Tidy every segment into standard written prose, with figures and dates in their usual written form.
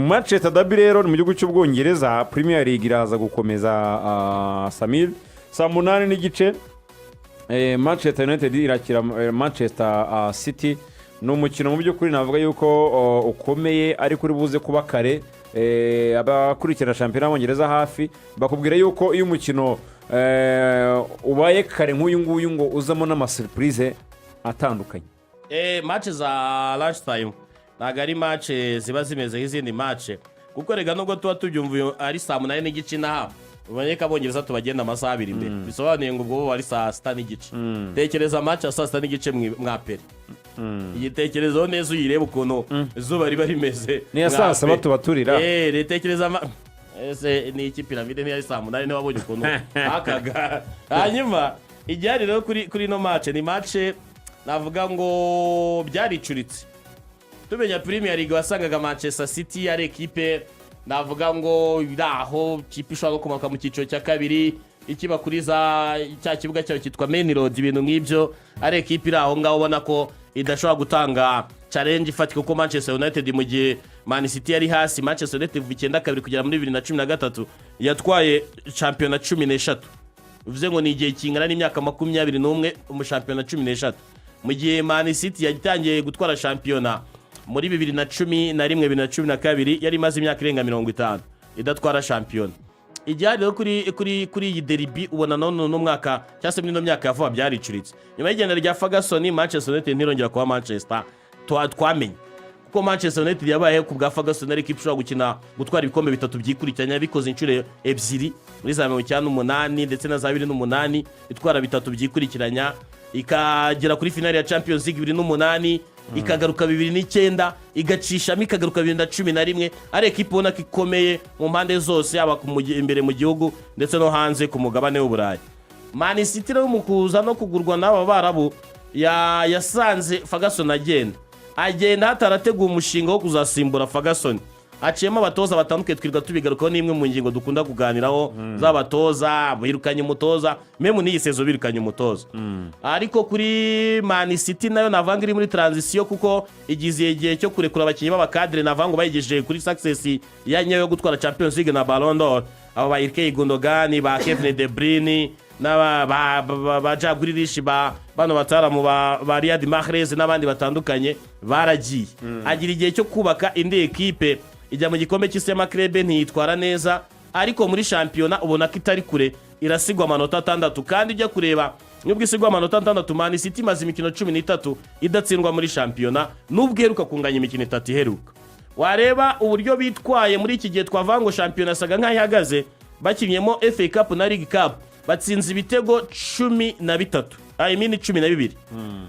Manchester Derby rero ni mu gihugu cy'Ubwongereza. Premier League iraza gukomeza, Samir, saa 8:30 Manchester United irakira Manchester City. Ni umukino mu by'ukuri navuga yuko ukomeye, ariko uri buze kuba kare. Abakurikirana shampiyona y'Abongereza hafi bakubwira yuko iyo umukino ubaye kare nk'uyu nguyu, ngo uzamo n'amasurprise atandukanye. Match za lunch time ntabwo ari match ziba zimeze nk'izindi match, kuko rega nubwo tuba tubyumva uyu ari saa 8:30 inaha, ubonye ko Abongereza tubagenda amasaha 2 imbere, bisobanuye ngo ubwo bo ari saa 6:30. Tekereza match ya saa 6:30 mwapere, igitekerezo neza, uyirebe ukuntu izuba riba rimeze. Niya saa 7 Mwape. tuba turira. Ritekereza ese ni iki? Piramide ntiyari saa 8? Ntiwabonye ukuntu hakaga? Hanyuma igihari rero kuri ino match, ni match navuga ngo byaricuritse. Tumenya Premier League, wasangaga Manchester City ari ekipe navuga ngo iri aho, ikipe ishobora no kumanuka mu cyiciro cya kabiri, ikiba kuri za cya kibuga cyayo cyitwa Maine Road, ibintu nk'ibyo, ari ekipe iri aho ngaho, ubona ko idashobora gutanga challenge ifatika, kuko Manchester United, mu gihe Man City yari hasi, Manchester United kuva 92 kugera muri 2013 yatwaye shampiyona 13, bivuze ngo ni igihe kingana n'imyaka 21 mu shampiyona 13, mu gihe Man City yatangiye gutwara shampiyona muri 2011, 2012, yari imaze imyaka irenga 50 idatwara shampiyona. Igihari rero kuri iyi derby, ubona none uno mwaka cyangwa se muri ino myaka ya vuba byaricuritse. Nyuma y'igenda rya Ferguson, Manchester United ntirongera kuba Manchester twamenye, kuko Manchester United yabayeho ku bwa Ferguson, ariko ishobora gukina, gutwara ibikombe bitatu byikurikiranya, bikoze inshuro ebyiri muri za 98 ndetse na za 2008, itwara bitatu byikurikiranya, ikagera kuri finali ya Champions League 2008, ikagaruka 2009, igacishamo, ikagaruka 2011, ari ekipa ubona ko ikomeye mu mpande zose, yaba imbere mu gihugu ndetse no hanze ku mugabane w'Uburayi. Man City rero, mu kuza no kugurwa n'aba Barabu, yasanze Ferguson agenda, agenda hatarateguwe umushinga wo kuzasimbura Ferguson. Haciyemo abatoza batandukanye, twirirwa tubigarukaho, n'imwe mu ngingo dukunda kuganiraho z'abatoza. Birukanye umutoza, même n'iyi saison birukanye umutoza. Ariko kuri Man City nayo navuga ngo iri muri transition, kuko igize igihe cyo kurekura abakinnyi b'abacadre, navuga ngo bayigejeje kuri success ya nyayo yo gutwara Champions League na Ballon d'Or, abo ba Ilkay Gundogan, ba Kevin De Bruyne, n'aba ba Jack Grealish, ba bano bataramu ba Riyad Mahrez n'abandi batandukanye baragiye. Agira igihe cyo kubaka indi ekipe, ijya mu gikombe cy'isi y'amaclub ntiyitwara neza, ariko muri shampiyona ubona ko itari kure, irasigwa amanota 6. Kandi ujya kureba, nubwo isigwa amanota 6, Man City imaze imikino 13 idatsindwa muri shampiyona, nubwo iheruka kunganya imikino itatu iheruka. Wareba uburyo bitwaye muri iki gihe twavuga ngo shampiyona asaga nk'aho ihagaze, bakinnyemo FA Cup na League Cup, batsinze ibitego 13, I mean 12.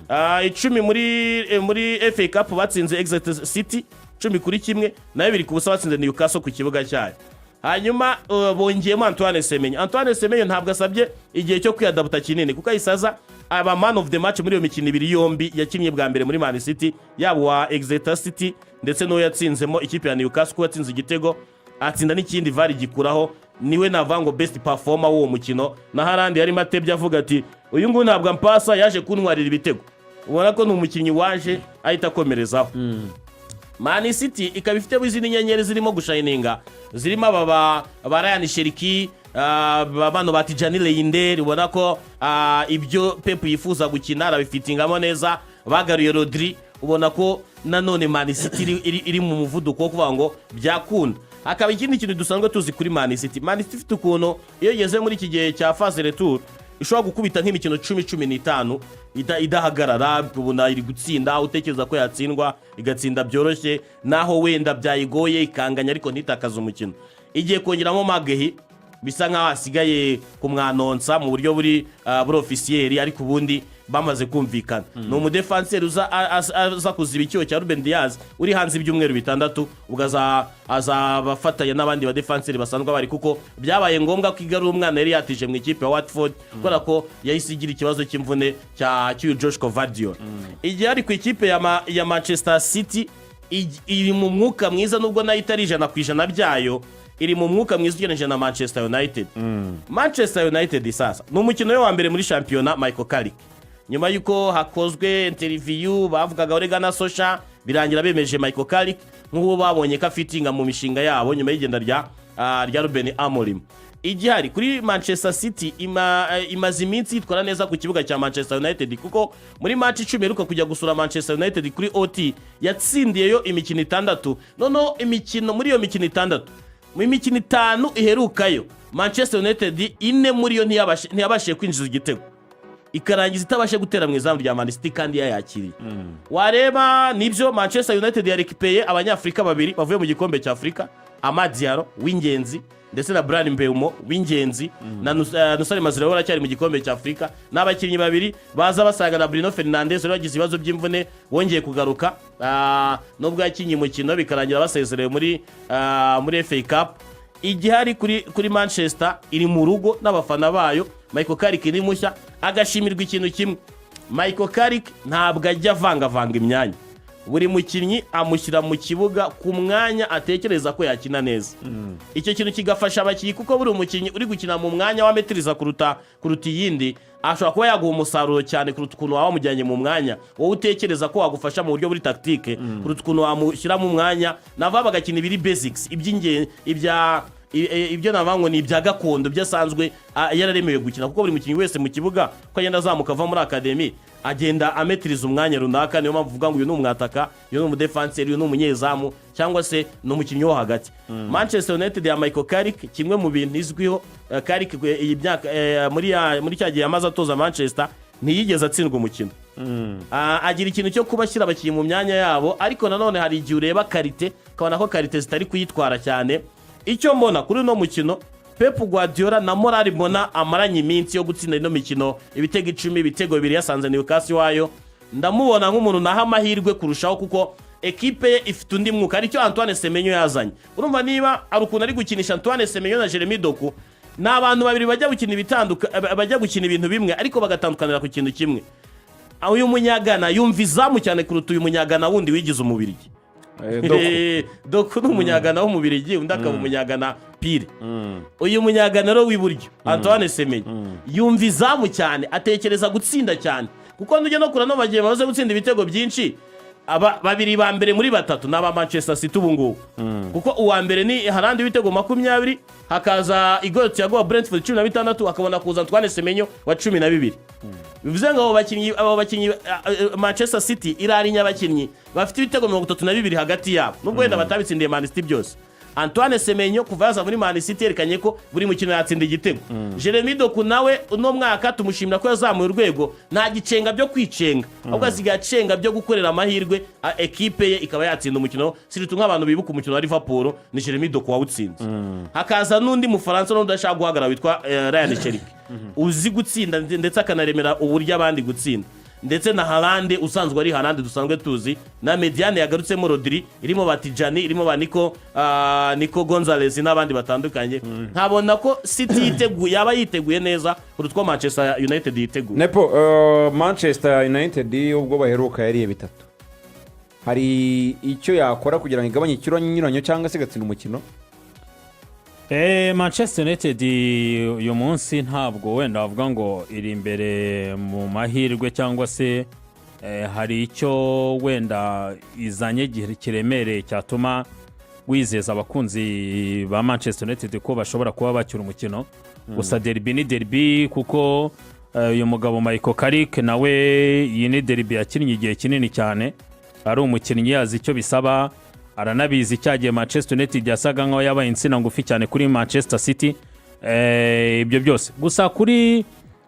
10 muri FA Cup batsinze Exeter City 10-1, na 2-0 batsinze Newcastle ku kibuga cyayo. Hanyuma bongeyemo Antoine Semenyo. Antoine Semenyo ntabwo asabye igihe cyo kwiyadaputa kinini, kuko ahise aza aba man of the match muri iyo mikino ibiri yombi yakinnye bwa mbere muri Man City, yaba uwa Exeter City ndetse n'uwo yatsinzemo ikipe ya Newcastle, kuko yatsinze igitego, atsinda n'ikindi, VAR gikuraho. Niwe navuga ngo best performer w'uwo mukino. Na Haaland yarimo atebye avuga ati: "Uyu nguyu ntabwo ampasa, yaje kuntwarira ibitego." Ubona ko ni umukinnyi waje ahita akomerezaho. Man City ikaba ifitemo izindi nyenyeri zirimo gushininga, zirimo aba ba Rayan Cherki, bano ba Tijjani Reijnders, ubona ko ibyo Pep yifuza gukina arabifitingamo neza. Bagaruye Rodri, ubona ko nanone Man City iri mu muvuduko wo kuvuga ngo byakunda. Hakaba ikindi kintu dusanzwe tuzi kuri Man City: Man City ifite ukuntu iyo igeze muri iki gihe cya phase retour ishobora gukubita nk'imikino 10, 15 idahagarara, ubona iri gutsinda, utekereza ko yatsindwa igatsinda byoroshye, naho wenda byayigoye ikanganya, ariko ntitakaze umukino. Igiye kongeramo Magehi, bisa nkaho hasigaye kumwanonsa mu buryo buri officiel, ariko ubundi bamaze kumvikana. Ni umudefanseri uza aza kuziba icyuho cya Ruben Dias uri hanze ibyumweru 6, ubwo azaba afatanya n'abandi badefanseri basanzwe bari, kuko byabaye ngombwa ko igarura umwana yari yatije mu ikipe ya Watford, kubera ko yahise igira ikibazo cy'imvune cya cy'uyu Josko Gvardiol. Igihe ari ku ikipe ya Manchester City, iri mu mwuka mwiza, nubwo nayo itari 100% byayo, iri mu mwuka mwiza ugereranyije na Manchester United. Manchester United sasa ni umukino we wa mbere muri shampiyona Michael Carrick. Nyuma y'uko hakozwe interview, bavugaga Ole Gunnar Solskjaer, birangira bemeje Michael Carrick nk'uwo babonye ko afitinga mu mishinga yabo nyuma y'igenda rya Ruben Amorim. Igihari kuri Manchester City, imaze iminsi yitwara neza ku kibuga cya Manchester United, kuko muri match 10 iheruka kujya gusura Manchester United kuri OT, yatsindiyeyo imikino itandatu. Noneho imikino muri iyo mikino itandatu, mu mikino itanu iherukayo Manchester United, ine muri yo ntiyabashije kwinjiza igitego, ikarangiza itabashe gutera mu izamu rya Man City kandi yayakiriye. Wareba nibyo, Manchester United yarekipeye Abanyafurika babiri bavuye mu gikombe cya Afurika, Amad Diallo w'ingenzi ndetse na Bryan Mbeumo w'ingenzi, na Noussair Mazraoui aracyari mu gikombe cya Afurika. Ni abakinnyi babiri baza basanga na Bruno Fernandes wari wagize ibibazo by'imvune wongeye kugaruka, nubwo yakinnye umukino bikarangira basezerewe muri FA Cup. Igihari kuri Manchester, iri mu rugo n'abafana bayo. Michael Carrick ni mushya, agashimirwa ikintu kimwe: Michael Carrick ntabwo ajya avangavanga imyanya. Buri mukinnyi amushyira mu kibuga ku mwanya atekereza ko yakina neza. Icyo kintu kigafasha abakinnyi, kuko buri mukinnyi uri gukina mu mwanya wametiriza kuruta iyindi ashobora kuba yaguha umusaruro cyane kuruta ukuntu waba wamujyanye mu mwanya wowe utekereza ko wagufasha mu buryo buri tactique, kuruta ukuntu wamushyira mu mwanya nava bagakina ibiri basics, iby'ingenzi, ibyo navuga ngo ni ibya gakondo, ibyo asanzwe yararemewe gukina, kuko buri mukinnyi wese mu kibuga uko agenda azamuka ava muri academy agenda ametiriza umwanya runaka. Niyo mpamvu uvuga ngo uyu ni umwataka, uyu ni umudefanseri, uyu ni umunyezamu cyangwa se ni umukinnyi wo hagati. Manchester United ya Michael Carrick, kimwe mu bintu izwiho, Carrick, iyi myaka, muri cya gihe yamaze atoza Manchester, ntiyigeze atsindwa umukino. Agira ikintu cyo kuba ashyira abakinnyi mu myanya yabo, ariko nanone hari igihe ureba qualité ukabona ko qualité zitari kuyitwara cyane. Icyo mbona kuri uno mukino, Pep Guardiola na morale mbona amaranye iminsi yo gutsinda ino mikino, ibitego 10, ibitego bibiri yasanze Newcastle iwayo, ndamubona nk'umuntu naha amahirwe kurushaho, kuko ekipe ye ifite undi mwuka. Aricyo Antoine Semenyo yazanye, urumva niba ari ukuntu ari gukinisha Antoine Semenyo na Jeremy Doku, ni abantu babiri bajya gukina ibintu bimwe ariko bagatandukanira ku kintu kimwe. Uyu Munyagana yumva izamu cyane kuruta uyu Munyagana wundi wigize Umubirigi. Doku. Doku ni Umunyagana w'Umubirigi, undi akaba Umunyagana pire. Uyu Munyagana rero w'iburyo, Antoine Semenyo, yumva izamu cyane, atekereza gutsinda cyane, kuko nujya no kura no bagiye bamaze gutsinda ibitego byinshi, aba babiri ba mbere muri batatu ni aba Manchester City ubu ngubu, kuko uwa mbere ni Haaland w'ibitego 20, hakaza Igor Thiago wa Brentford 16, hakabona kuza Antoine Semenyo wa 12. Bivuze ngo abo bakinnyi, Manchester City irarinya abakinnyi bafite ibitego 32 hagati yabo, nubwo wenda batabitsindiye Man City byose. Antoine Semenyo kuva yaza muri Man City yerekanye ko buri mukino yatsinda igitego. Jeremy Doku nawe uno mwaka tumushimira ko yazamuye urwego, nta gicenga byo kwicenga, ahubwo asigaye acenga byo gukorera amahirwe ekipe ye ikaba yatsinda umukino, surtout nk'abantu bibuka umukino wa Liverpool, ni Jeremy Doku wawutsinze. Hakaza n'undi Mufaransa n'undi udashaka guhagarara witwa Rayan Cherki, uzi gutsinda ndetse akanaremera uburyo abandi gutsinda, ndetse na Haaland usanzwe ari Haaland dusanzwe tuzi, na médiane yagarutsemo Rodri, irimo ba Tijjani, irimo ba Nico Gonzalez n'abandi batandukanye. Nkabona ko City yiteguye, yaba yiteguye neza kuruta uko Manchester United yiteguye. Nepo, Manchester United ubwo baheruka yariye bitatu. Hari icyo yakora kugira ngo igabanye ikinyuranyo cyangwa se igatsinda umukino? Manchester United uyu munsi ntabwo wenda wavuga ngo iri imbere mu mahirwe cyangwa se hari icyo wenda izanye kiremereye cyatuma wizeza abakunzi ba Manchester United ko bashobora kuba bacyura umukino. Gusa derby ni derby, kuko uyu mugabo Michael Carrick nawe iyi ni derby yakinnye igihe kinini cyane, ari umukinnyi, yazi icyo bisaba, aranabizi. Cyagiye Manchester United yasaga nkaho yabaye insina ngufi cyane kuri Manchester City. Ibyo byose gusa kuri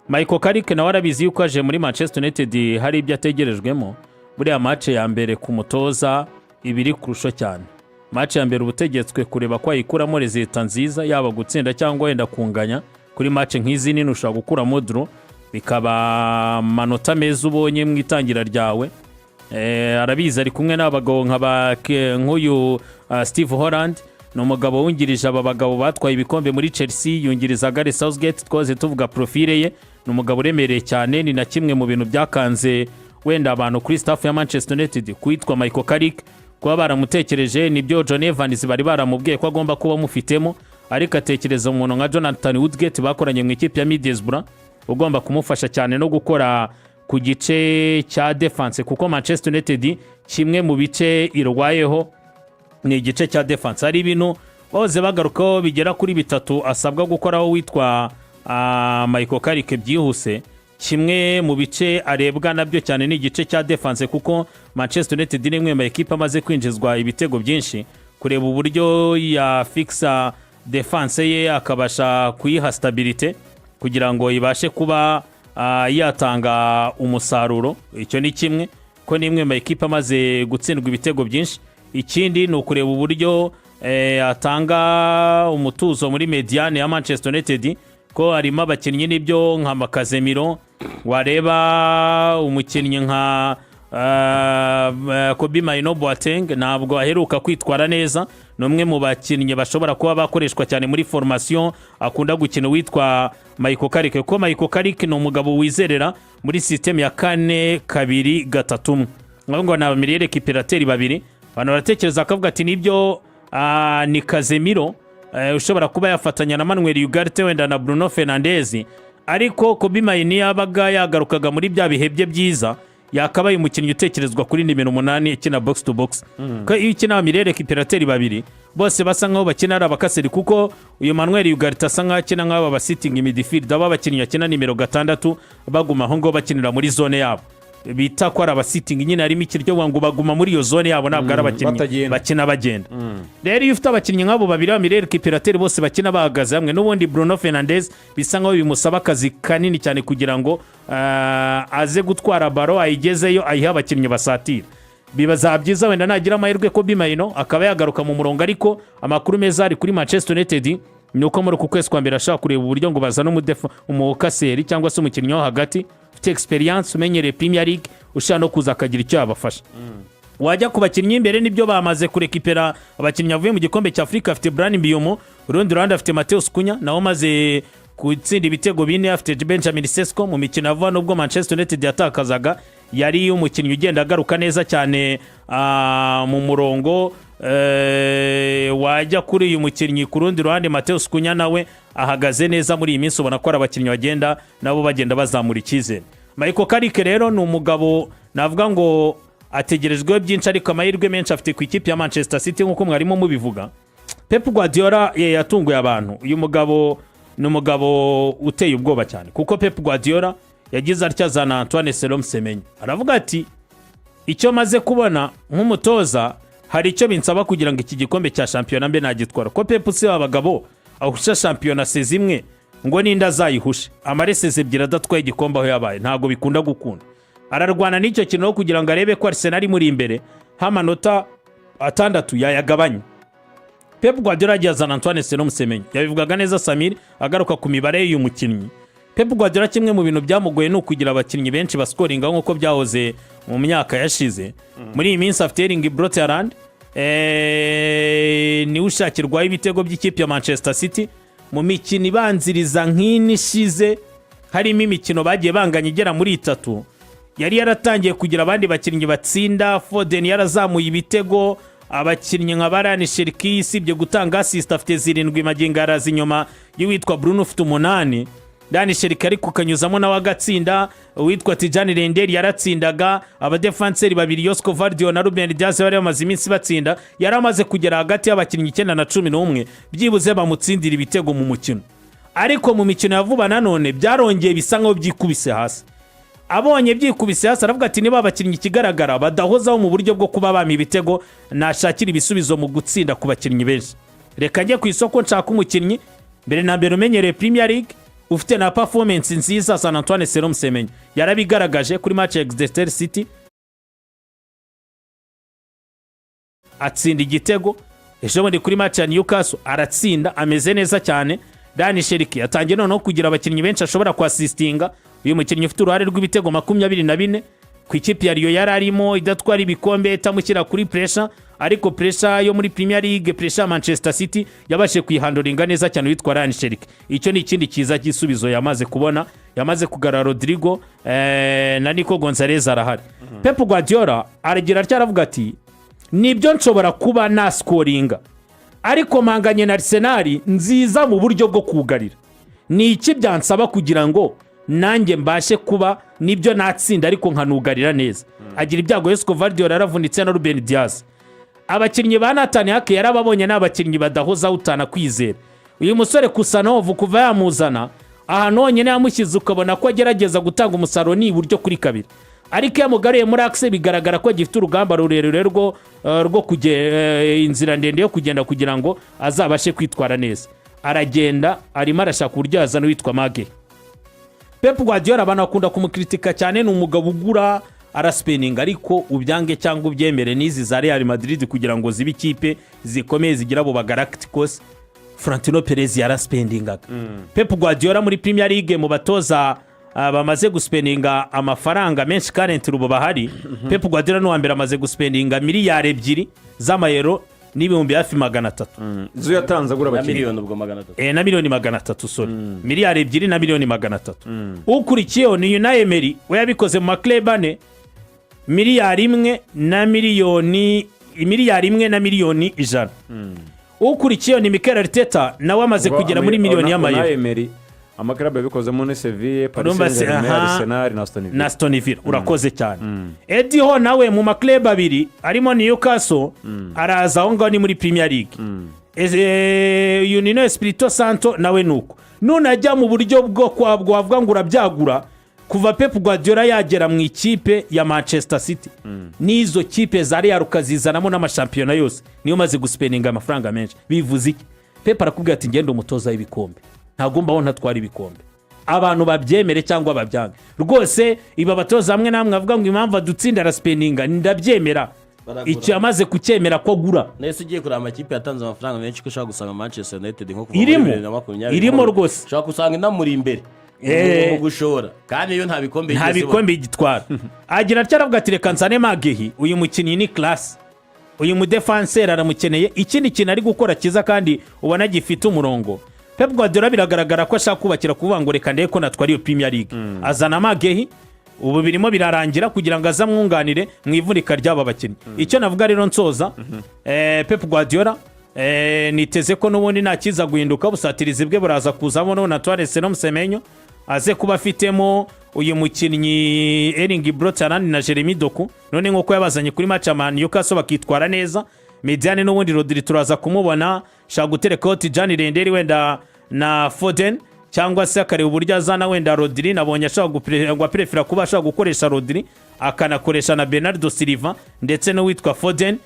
Michael Carrick, nawe arabizi yuko aje muri Manchester United hari ibyo ategerejwemo. Buriya match ya mbere ku mutoza iba iri kurusho cyane. Match ya mbere uba utegetswe kureba ko wayikuramo résultat nziza, yaba gutsinda cyangwa wenda kunganya. Kuri match nk'izi nini ushobora gukuramo draw, bikaba amanota meza ubonye mu itangira ryawe. Arabizi, ari kumwe n'abagabo nk'uyu Steve Holland, ni umugabo wungirije aba bagabo batwaye ibikombe muri Chelsea, yungiriza Gareth Southgate. Twose tuvuga profile ye, ni umugabo uremereye cyane. Ni na kimwe mu bintu byakanze wenda abantu kuri staff ya Manchester United kwitwa Michael Carrick, kuba baramutekereje. Nibyo, John Evans bari baramubwiye ko agomba kuba amufitemo, ariko atekereza umuntu nka Jonathan Woodgate bakoranye mu ikipe ya Middlesbrough, ugomba kumufasha cyane no gukora ku gice cya défense, kuko Manchester United kimwe mu bice irwayeho ni igice cya défense. Hari ibintu bahoze bagarukaho bigera kuri bitatu asabwa gukoraho witwa Michael Carrick byihuse. Kimwe mu bice arebwa nabyo cyane ni igice cya défense, kuko Manchester United ni imwe mu ekipa amaze kwinjizwa ibitego byinshi. Kureba uburyo yafikisa défense ye, akabasha kuyiha stabilité kugira ngo ibashe kuba yatanga umusaruro, icyo ni kimwe, ko ni imwe mu ekipa amaze gutsindwa ibitego byinshi. Ikindi ni ukureba uburyo atanga umutuzo muri médiane ya Manchester United, ko harimo abakinnyi n'ibyo nka Casemiro, wareba umukinnyi nka Kobbie Mainoo, Boateng ntabwo aheruka kwitwara neza. Ni umwe mu bakinnyi bashobora kuba bakoreshwa cyane muri formation akunda gukina witwa Michael Carrick, kuko Michael Carrick ni umugabo wizerera muri système ya 4-2-3-1, ngo ni aba milieu récupérateur babiri. Abantu baratekereza akavuga ati nibyo, ni Casemiro ushobora kuba yafatanya na Manuel Ugarte, wenda na Bruno Fernandes, ariko Kobbie Mainoo yabaga yagarukaga muri bya bihe bye byiza, yakabaye umukinnyi utekerezwa kuri nimero 8 ikina box to box, ko iyo ukina milieu récupérateur babiri bose basa nkaho bakina ari abakaseri, kuko uyu Manuel Ugarte asa nkaho akina nk'aba ba sitting midfield, aba abakinnyi bakina nimero 6 baguma aho ngaho bakinira muri zone yabo, bita ko ari aba sitting nyine. Harimo ikiryo ngo baguma muri iyo zone yabo, ntabwo ari abakinnyi batagenda. Bakina bagenda. Rero iyo ufite abakinnyi nk'abo babiri ba milieu récupérateur bose bakina bahagaze hamwe, n'ubundi Bruno Fernandes bisa nkaho bimusaba akazi kanini cyane kugira ngo aze gutwara ballon, ayigezeyo, ayihe abakinnyi basatira. Biba byiza wenda nagira amahirwe ko Kobbie Mainoo akaba yagaruka mu murongo. Ariko amakuru meza ari kuri Manchester United ni uko muri uku kwezi kwa mbere ashobora kureba uburyo ngo bazane umukaseri cyangwa se umukinnyi wo hagati ufite experience, umenyereye Premier League, ushobora no kuza akagira icyo yabafasha. Wajya ku bakinnyi imbere, nibyo bamaze kurekipera abakinnyi bavuye mu gikombe cya Afurika. Afite Bryan Mbeumo, urundi ruhande afite Matheus Cunha nawe umaze gutsinda ibitego bine, afite Benjamin Sesko. Mu mikino ya vuba, nubwo Manchester United yatakazaga, yari umukinnyi ugenda agaruka neza cyane mu murongo. Wajya kuri uyu mukinnyi ku rundi ruhande Matheus Cunha nawe ahagaze neza muri iyi minsi, ubona ko ari abakinnyi bagenda nabo bagenda bazamura icyizere. Michael Carrick rero ni umugabo navuga ngo ategerejweho byinshi, ariko amahirwe menshi afite ku ikipe ya Manchester City nk'uko mwarimo mubivuga. Pep Guardiola yatunguye abantu. Uyu mugabo ni umugabo uteye ubwoba cyane, kuko Pep Guardiola yagize atya azana Antoine Serome Semenyo, aravuga ati icyo maze kubona nk'umutoza, hari icyo binsaba kugira ngo iki gikombe cya shampiyona mbe nagitwara, ko Pep si abagabo ahusha shampiyona saison imwe ngo n'indi azayihushe, amare saison 2 adatwaye igikombe aho yabaye, ntabwo bikunda gukunda. Ararwana n'icyo kintu aho kugira ngo arebe ko Arsenal imuri imbere h'amanota 6 yayagabanya. Pep Guardiola yagiye azana Antoine Serome Semenyo. Yabivugaga neza Samir agaruka ku mibare y'uyu mukinnyi. Pep Guardiola kimwe mu bintu byamugoye ni ukugira abakinnyi benshi basikoringa nk'uko byahoze mu myaka yashize. Muri iyi minsi afite Erling Braut Haaland, niwe ushakirwaho ibitego by'ikipe ya Manchester City. Mu mikino ibanziriza nk'ine ishize, harimo imikino bagiye banganya igera muri itatu, yari yaratangiye kugira abandi bakinnyi batsinda. Foden yarazamuye ibitego, abakinnyi nka ba Rayan Cherki, usibye gutanga assist, afite 7 magingo, araza inyuma y'uwitwa Bruno ufite 8. Rayan Cherki ariko ukanyuzamo nawe agatsinda, uwitwa Tijjani Reijnders yaratsindaga, abadefanseri babiri Josko Gvardiol na Ruben Dias bari bamaze iminsi batsinda. Yari amaze kugera hagati y'abakinnyi 9 na 11 byibuze bamutsindira ibitego mu mukino. Ariko mu mikino ya vuba nanone byarongeye bisa nkaho byikubise hasi. Abonye byikubise hasi, aravuga ati niba abakinnyi ikigaragara badahozaho mu buryo bwo kuba bampa ibitego, nashakira ibisubizo mu gutsinda ku bakinnyi benshi, reka njye ku isoko nshaka umukinnyi mbere na mbere umenyereye Premier League, ufite na performance nziza. San Antoine Serome Semenyo yarabigaragaje kuri match ya Exeter City, atsinda igitego. Ejo bundi kuri match ya Newcastle aratsinda, ameze neza cyane. Rayan Cherki yatangiye noneho kugira abakinnyi benshi ashobora kwasisitinga. Uyu mukinnyi ufite uruhare rw'ibitego 24 ku ikipe ya Lyon yari arimo idatwara ibikombe, itamushyira kuri pressure, ariko pressure yo muri Premier League, pressure ya Manchester City, yabashije kuyihandoringa neza cyane witwa Rayan Cherki. Icyo ni ikindi cyiza gisubizo yamaze kubona, yamaze kugarura Rodrigo na Nico Gonzalez arahari. Pep Guardiola aragira atya aravuga ati nibyo, nshobora kuba nasikoringa, ariko mpanganye na Arsenal nziza mu buryo bwo kugarira, ni iki byansaba kugira ngo Nanjye mbashe kuba nibyo natsinda, ariko nkanugarira neza. Agira ibyago, Josko Gvardiol yaravunitse na Ruben Dias. Abakinnyi ba Nathan Ake yarababonye, ni abakinnyi badahozaho utanakwizera. Uyu musore Khusanov, kuva yamuzana, ahantu honyine yamushyize ukabona ko agerageza gutanga umusaruro ni iburyo kuri kabiri, ariko iyo amugaruye muri axe bigaragara ko agifite urugamba rurerure rwo inzira ndende yo kugenda kugira ngo azabashe kwitwara neza. Aragenda, arimo arashaka uburyo yazana uwitwa Mage. Pep Guardiola, abantu bakunda kumukritika cyane, ni umugabo ugura, araspendinga, ariko ubyange cyangwa ubyemere, n'izi za Real Madrid kugira ngo zibe ikipe zikomeye zigira abo bagalacticos, Florentino Perez yaraspendingaga. Pep Guardiola muri Premier League, mu batoza bamaze guspendinga amafaranga menshi currently ubu bahari, Pep Guardiola ni uwa mbere. Amaze guspendinga 2 miliyari z'amayero n'ibihumbi hafi 300. Izo yatanze agura Na abakinnyi. miliyoni ubwo 300. Na miliyoni 300, sorry, 2 miliyari na miliyoni 300. Ukurikiyeho ni Unai Emery, we yabikoze mu ma clubs ane, 1 miliyari na miliyoni, 1 miliyari na miliyoni 100. Ukurikiyeho ni Mikel Arteta, nawe amaze kugera muri miliyoni y'amayero. Unai Emery ama clubs yabikozemo ni Seville, Paris Urumva se, Saint-Germain, aha. Arsenal na Aston Na Villa. Aston Villa, urakoze cyane. Eddie Howe nawe mu ma clubs abiri arimo Newcastle, araza aho ngaho ni muri Premier League. Nuno Espirito Santo nawe ni uko. Nunajya mu buryo bwo kwabwo wavuga ngo urabyagura, kuva Pep Guardiola yagera mu ikipe ya Manchester City n'izo kipe za Real ukazizanamo n'amashampiyona yose, niyo maze guspendinga amafaranga menshi. Bivuze iki? Pep arakubwira ati: "Ngende umutoza w'ibikombe, ntabwo mbaho ntatwara ibikombe." Abantu babyemere cyangwa babyange rwose, ibi abatoza hamwe namwe bavuga ngo impamvu adutsinda araspendinga, ndabyemera. Baragura. Icyo yamaze kucyemera ko agura. Nese ugiye kureba amakipe yatanze amafaranga menshi, ko ushobora gusanga Manchester United nko kuva muri Irimo. 2020 Irimo rwose. ushobora gusanga inamuri imbere mu gushora, kandi iyo nta bikombe Nta yigeze ibona. bikombe igitwara. Agira atya, aravuga ati: "Reka nzane Magehi, uyu mukinnyi ni class, uyu mudefanseri aramukeneye." Ikindi kintu ari gukora cyiza kandi ubona gifite umurongo, Pep Guardiola biragaragara ko ashaka kubakira kuvuga ngo reka ndebe ko natwara iyo Premier League. Azana Magehi, ubu birimo birarangira kugira ngo aze amwunganire mu ivunika ry'aba bakinnyi. Icyo navuga rero nsoza, Pep Guardiola, niteze ko n'ubundi nta kiza guhinduka, ubusatirizi bwe buraza kuzamo n'ubu na Antoine Semenyo, aze kuba afitemo uyu mukinnyi Erling Braut Haaland na Jeremy Doku. None nk'uko yabazanye kuri match ya Man Newcastle bakitwara neza, médiane n'ubundi Rodri turaza kumubona, shaka guterekaho Tijjani Reijnders wenda na Foden, cyangwa se akareba uburyo azana wenda Rodri. Nabonye ashaka ngo aprefera kuba ashobora gukoresha Rodri, akanakoresha na Bernardo Silva ndetse n'uwitwa Foden.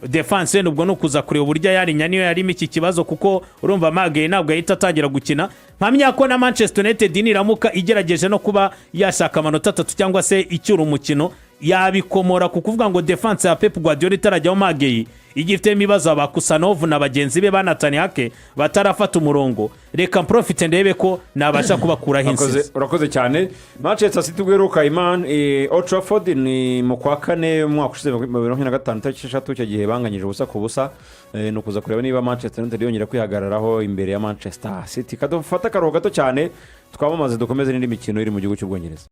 Defense ubwo ni ukuza kureba uburyo yarinya niyo yarimo iki kibazo, kuko urumva Magaye ntabwo yahita atangira gukina. Mpamya ko na Manchester United niramuka igerageje no kuba yashaka amanota atatu cyangwa se icyura umukino, yabikomora ku kuvuga ngo defense ya Pep Guardiola itarajyaho Mageyi igifitemo ibibazo, aba Khusanov na bagenzi be ba Nathan Ake batarafata umurongo, reka mprofite ndebe ko nabasha kubakuraho insinzi. Urakoze cyane. Manchester City ubwo iman Old Trafford ni mu kwa kane umwaka ushize, 2025, tariki 6. Icyo gihe banganyije 0-0. Ni ukuza kureba niba Manchester United yongera kwihagararaho imbere ya Manchester City. Kadufate akaruhuko gato cyane, twamamaze, dukomeze n'indi mikino iri mu gihugu cy'Ubwongereza.